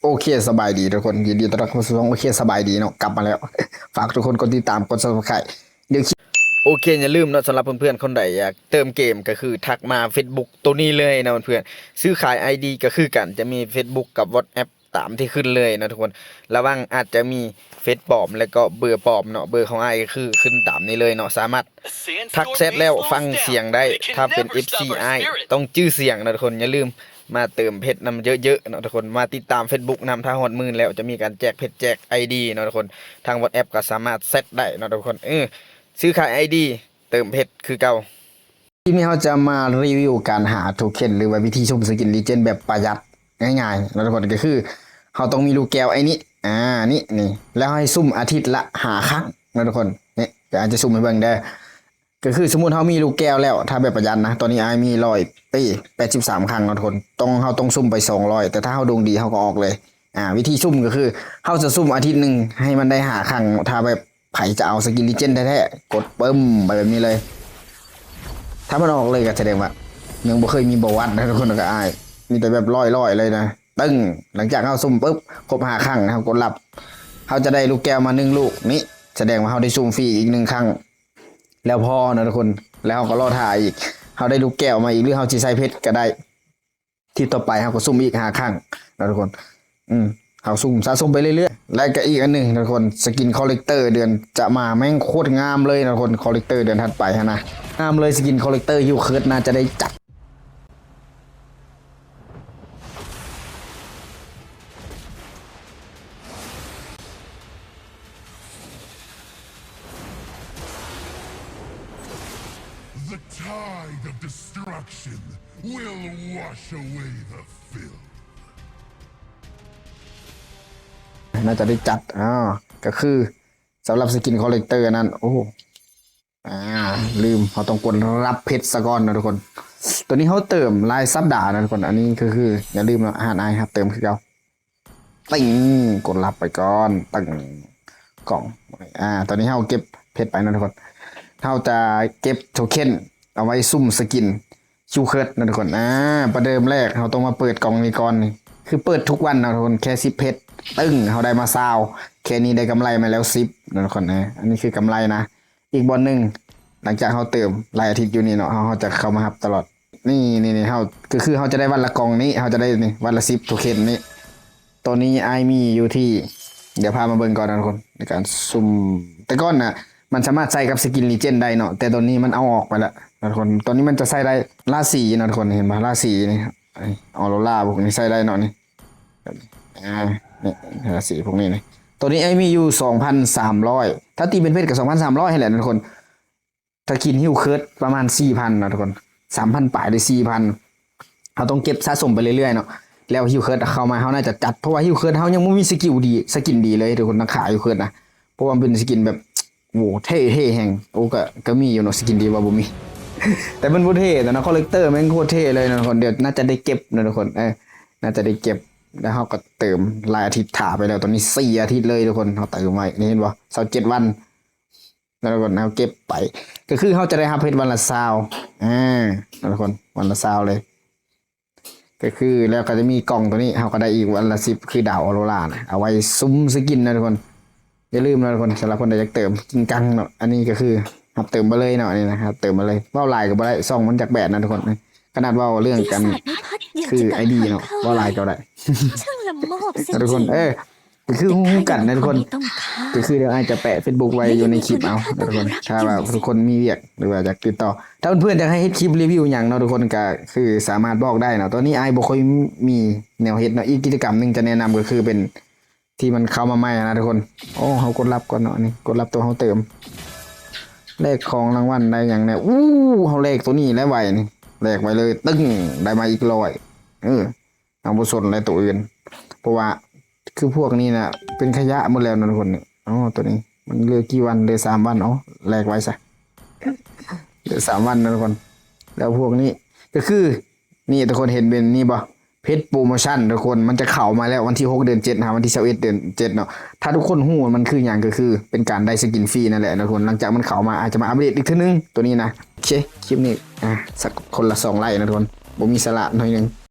ໂອເຄ ສະບາຍດີທຸກຄົນ ຍິນດີຕ້ອນຮັບເຂົ້າສູ່ຊ່ອງ ໂອເຄ ສະບາຍດີເນາະ ກັບມາແລ້ວ. ຝາກທຸກຄົນກົດຕິດຕາມ ກົດ Subscribe ດຽວ ໂອເຄ ຢ່າລືມເນາະ ສຳລັບເພື່ອນໆຄົນໃດຢາກເຕີມເກມ ກໍຄືທັກມາ Facebook ໂຕນີ້ເລີຍເນາະເພື່ອນ. ຊື້ຂາຍ ID ກໍຄືກັນ ຈະມີ Facebook ກັບ WhatsApp ຕາມທີ່ຂຶ້ນເລີຍເນາະທຸກຄົນ. ລະວັງອາດຈະມີເຟສປອມ ແລະກໍເບີປອມເນາະ. ເບີຂອງອ້າຍກໍຄືຂຶ້ນຕາມນີ້ເລີຍເນາະ. ສາມາດທັກແຊັດແລ້ວຟັງສຽງໄດ້. ຖ້າເປັນ ເອັຟຊີ ອ້າຍຕ້ອງຈື່ສຽງເນາະທຸກຄົນ. ຢ່າລືມມາເຕີມເພັດນຳເຍີະໆເນາະທຸກຄົນ. ມາຕິດຕາມ Facebook ນຳ. ຖ້າຮອດໝື່ນແລ້ວຈະມີການແຈກເພັດແຈກ ID ເນາະທຸກຄົນ. ທາງ WhatsApp ກໍສາມາດແຊັດໄດ້ເນາະທຸກຄົນ. ເອີ ຊື້ຂາຍ ID ເຕີມເພັດຄືເກົ່າ. ຄລິບນີ້ເຮົາຈະມາຣີວິວການຫາໂທເຄັນ ຫຼືວ່າວິທີຊຸ່ມສະກິນ Legend ແບບປະຢັດງ່າຍໆເນາະທຸກຄົນ. ກໍຄືເຮົາຕ້ອງມີລູກແກ້ວໄອ້ນີ້ ອາ ນີ້ ນີ້ ແລ້ວໃຫ້ຊຸ່ມອາທິດລະຫ້າຄັ້ງເນາະທຸກຄົນ. ນີ້ ດຽວອ້າຍຈະຊຸ່ມໃຫ້ເບິ່ງເດີ. ກໍຄືສົມມຸດເຮົາມີລູກແກ້ວແລ້ວ ຖ້າແບບປະຢັດນະ ຕອນນີ້ອ້າຍມີຮ້ອຍ ເອີ ແປດສິບສາມຄັ້ງເນາະທຸກຄົນ. ຕ້ອງ ເຮົາຕ້ອງຊຸ່ມໄປສອງຮ້ອຍ ແຕ່ຖ້າເຮົາດວງດີເຮົາກໍອອກເລີຍ. ອາ ວິທີຊຸ່ມກໍຄືເຮົາຈະຊຸ່ມອາທິດໜຶ່ງໃຫ້ມັນໄດ້ຫ້າຄັ້ງ. ຖ້າແບບ ໃຜຈະເອົາສະກິນ Legend ແທ້ໆ ກົດປຶ້ມໄປແບບນີ້ເລີຍ. ຖ້າມັນອອກເລີຍກໍສະແດງວ່າຍັງບໍ່ເຄີຍມີປະຫວັດນະທຸກຄົນ. ກໍອ້າຍມີແຕ່ແບບຮ້ອຍໆເລີຍນະ. ຕຶ້ງ ຫຼັງຈາກເຮົາຊຸ່ມປຶບ ຄົບຫ້າຄັ້ງ ເຮົາກົດຮັບ ເຮົາຈະໄດ້ລູກແກ້ວມາໜຶ່ງລູກ. ນີ້ ສະແດງວ່າເຮົາໄດ້ຊຸ່ມຟຣີອີກໜຶ່ງຄັ້ງ ແລ້ວພໍເນາະທຸກຄົນ. ແລ້ວເຮົາກໍລໍຖ້າອີກ ເຮົາໄດ້ລູກແກ້ວມາອີກ ຫຼືເຮົາຊິໃສ່ເພັດກໍໄດ້. ທີມຕໍ່ໄປເຮົາກໍຊຸ່ມອີກຫ້າຄັ້ງເນາະທຸກຄົນ. ອືມ ເຮົາຊຸ່ມສະສົມໄປເລື້ອຍໆ. ແລະກໍອີກອັນໜຶ່ງເນາະທຸກຄົນ ສະກິນຄໍເລັກເຕີເດືອນຈະມາ ແມ່ງໂຄດງາມເລີຍເນາະທຸກຄົນ. ຄໍເລັກເຕີເດືອນຖັດໄປຫັ້ນນະ ງາມເລີຍ. ສະກິນຄໍເລັກເຕີ Hillcrest ໜ້າຈະໄດ້ຈັດ. The tide of destruction will wash away the filth. ໜ້າຈະໄດ້ຈັດ ອາ ກໍຄືສຳລັບສະກິນຄໍເລັກເຕີນັ້ນ ໂອ້ ອາ ລືມ ເຮົາຕ້ອງກົດຮັບເພັດຊະກ່ອນເນາະທຸກຄົນ. ໂຕນີ້ເຮົາເຕີມລາຍສັບດາເນາະທຸກຄົນ. ອັນນີ້ກໍຄືຢ່າລືມເນາະ ຮ້ານອ້າຍຮັບເຕີມຄືເກົ່າ. ຕຶ້ງ ກົດຮັບໄປກ່ອນ. ຕຶ້ງ ກ່ອງ ອາ ຕອນນີ້ເຮົາເກັບເພັດໄປເນາະທຸກຄົນ. ເຮົາຈະເກັບໂທເຄັນເອົາໄວ້ຊຸ່ມສະກິນ Hillcrest ເນາະທຸກຄົນ. ອາ ປະເດີມແລກເຮົາຕ້ອງມາເປີດກ່ອງນີ້ກ່ອນ. ນີ້ຄືເປີດທຸກວັນເນາະທຸກຄົນ ແຄ່ສິບເພັດ. ຕຶ້ງ ເຮົາໄດ້ມາຊາວ ແຄ່ນີ້ໄດ້ກຳໄລມາແລ້ວສິບເນາະທຸກຄົນ. ອາ ອັນນີ້ຄືກຳໄລນະ. ອີກບ່ອນໜຶ່ງ ຫຼັງຈາກເຮົາເຕີມຫຼາຍອາທິດຢູ່ນີ້ເນາະ ເຮົາ ເຮົາຈະເຂົ້າມາຮັບຕະຫຼອດ. ນີ້ ນີ້ ນີ້ ເຮົາ ກໍຄືເຮົາຈະໄດ້ວັນລະກ່ອງນີ້ ເຮົາຈະໄດ້ນີ້ ວັນລະສິບໂທເຄັນນີ້. ຕອນນີ້ອ້າຍມີຢູ່ທີ່ ດຽວພາມາເບິ່ງກ່ອນນະທຸກຄົນ ໃນການຊຸ່ມ. ແຕ່ກ່ອນນະ ມັນສາມາດໃສ່ກັບສະກິນ Legend ໄດ້ເນາະ ແຕ່ຕອນນີ້ມັນເອົາອອກໄປແລ້ວນະທຸກຄົນ. ຕອນນີ້ມັນຈະໃສ່ໄດ້ລາສີນະທຸກຄົນ ເຫັນບໍ່ ລາສີນີ້ ອອໂຣລາພວກນີ້ໃສ່ໄດ້ເນາະ. ນີ້ ອາ ນີ້ ລາສີພວກນີ້ນີ້ ຕອນນີ້ອ້າຍມີຢູ່ສອງພັນສາມຮ້ອຍ ຖ້າຕີເປັນເພັດກໍສອງພັນສາມຮ້ອຍຫັ້ນແຫຼະນະທຸກຄົນ. ສະກິນ Hillcrest ປະມານສີ່ພັນເນາະທຸກຄົນ ສາມພັນປາຍ ຫຼື ສີ່ພັນ. ເຮົາຕ້ອງເກັບສະສົມໄປເລື້ອຍໆເນາະ ແລ້ວ Hillcrest ເຂົ້າມາ ເຮົາໜ້າຈະຈັດ ເພາະວ່າ Hillcrest ເຮົາຍັງບໍ່ມີສະກິນດີ ສະກິນດີເລີຍທຸກຄົນ. ນັກຂາ Hillcrest ນະ ເພາະວ່າມັນເປັນສະກິນແບບ ໂອ້ ເທ່ ເທ່ແຮງ. ໂອ້ ກໍ ກໍມີຢູ່ເນາະ ສະກິນທີ່ວ່າບໍ່ມີ ແຕ່ມັນບໍ່ເທ່. ແຕ່ນະ ຄໍເລັກເຕີແມ່ງໂຄດເທ່ເລີຍນະທຸກຄົນ. ດຽວໜ້າຈະໄດ້ເກັບນະທຸກຄົນ ເອີ ໜ້າຈະໄດ້ເກັບ. ແລ້ວເຮົາກໍເຕີມຫຼາຍອາທິດຖ້າໄປແລ້ວ ຕອນນີ້ສີ່ອາທິດເລີຍທຸກຄົນ. ເຮົາເຕີມໄວ້ ນີ້ເຫັນບໍ່ ຊາວເຈັດວັນ ແລ້ວກໍເຮົາເກັບໄປ ກໍຄືເຮົາຈະໄດ້ຮັບເພັດວັນລະຊາວ ອາ ທຸກຄົນ ວັນລະຊາວເລີຍ. ກໍຄື ແລ້ວກໍຈະມີກ່ອງໂຕນີ້ ເຮົາກໍໄດ້ອີກວັນລະສິບ ຄືດາວອອໂຣລານະ ເອົາໄວ້ຊຸ່ມສະກິນນະທຸກຄົນ. ຢ່າລືມນະທຸກຄົນ ສຳລັບຄົນໃດຢາກເຕີມຈິງຈັງເນາະ ອັນນີ້ກໍຄືຮັບເຕີມມາເລີຍເນາະ. ອັນນີ້ນະ ຮັບເຕີມມາເລີຍ. ເວົ້າຫຼາຍກໍບໍ່ໄດ້ ຊ່ອງມັນຈັກແບດນະທຸກຄົນ. ຂະໜາດເວົ້າເລື່ອງກັນ ຄື ໄອດີ ເນາະ ເວົ້າຫຼາຍກໍບໍ່ໄດ້ ທຸກຄົນ ເອີ ກໍຄືຮູ້ກັນນະທຸກຄົນ. ກໍຄືດຽວອ້າຍຈະແປະ Facebook ໄວ້ຢູ່ໃນຄລິບເອົານະທຸກຄົນ ຖ້າວ່າທຸກຄົນມີວຽກ ຫຼືວ່າຢາກຕິດຕໍ່. ຖ້າເພື່ອນໆຢາກໃຫ້ເຮັດຄລິບຣີວິວຫຍັງເນາະທຸກຄົນ ກໍຄືສາມາດບອກໄດ້ເນາະ. ຕອນນີ້ອ້າຍບໍ່ຄ່ອຍມີແນວເຮັດເນາະ. ອີກກິດຈະກຳໜຶ່ງຈະແນະນຳກໍຄືເປັນ ທີ່ມັນເຂົ້າມາໃໝ່ຫັ້ນນະທຸກຄົນ. ໂອ້ ເຮົາກົດລັບກ່ອນເນາະ ອັນນີ້ກົດລັບໂຕເຮົາເຕີມ ແລກຂອງລາງວັນໄດ້ຫຍັງແດ່. ໂອ້ ເຮົາແລກໂຕນີ້ແລ້ວໄວນີ້ ແລກໄວເລີຍ ຕຶ້ງ ໄດ້ມາອີກຮ້ອຍ. ເອີ ເຮົາບໍ່ສົນແລ້ວໂຕອື່ນ ເພາະວ່າຄືພວກນີ້ນະເປັນຂະຫຍະໝົດແລ້ວນະທຸກຄົນ. ອໍ ໂຕນີ້ມັນເຫຼືອກີ່ວັນ ເຫຼືອສາມວັນ. ອໍ ແລກໄວ້ຊະ ເຫຼືອສາມວັນນະທຸກຄົນ. ແລ້ວພວກນີ້ກໍຄື ນີ້ທຸກຄົນເຫັນເປັນນີ້ບໍ່ ເພັດໂປຣໂມຊັນທຸກຄົນ ມັນຈະເຂົ້າມາແລ້ວ ວັນທີຫົກເດືອນເຈັດຫາວັນທີຊາວເອັດເດືອນເຈັດເນາະ. ຖ້າທຸກຄົນຮູ້ວ່າມັນຄືຫຍັງ ກໍຄືເປັນການໄດ້ສະກິນຟຣີນັ້ນແຫຼະທຸກຄົນ. ຫຼັງຈາກມັນເຂົ້າມາ ອາດຈະມາອັບເດດອີກເທື່ອໜຶ່ງໂຕນີ້ນະ. ໂອເຄ ຄລິບນີ້ ອາ ສັກຄົນລະສອງໄລ້ນະທຸກຄົນ ບໍ່ມີສາລະໜ້ອຍໜຶ່ງ.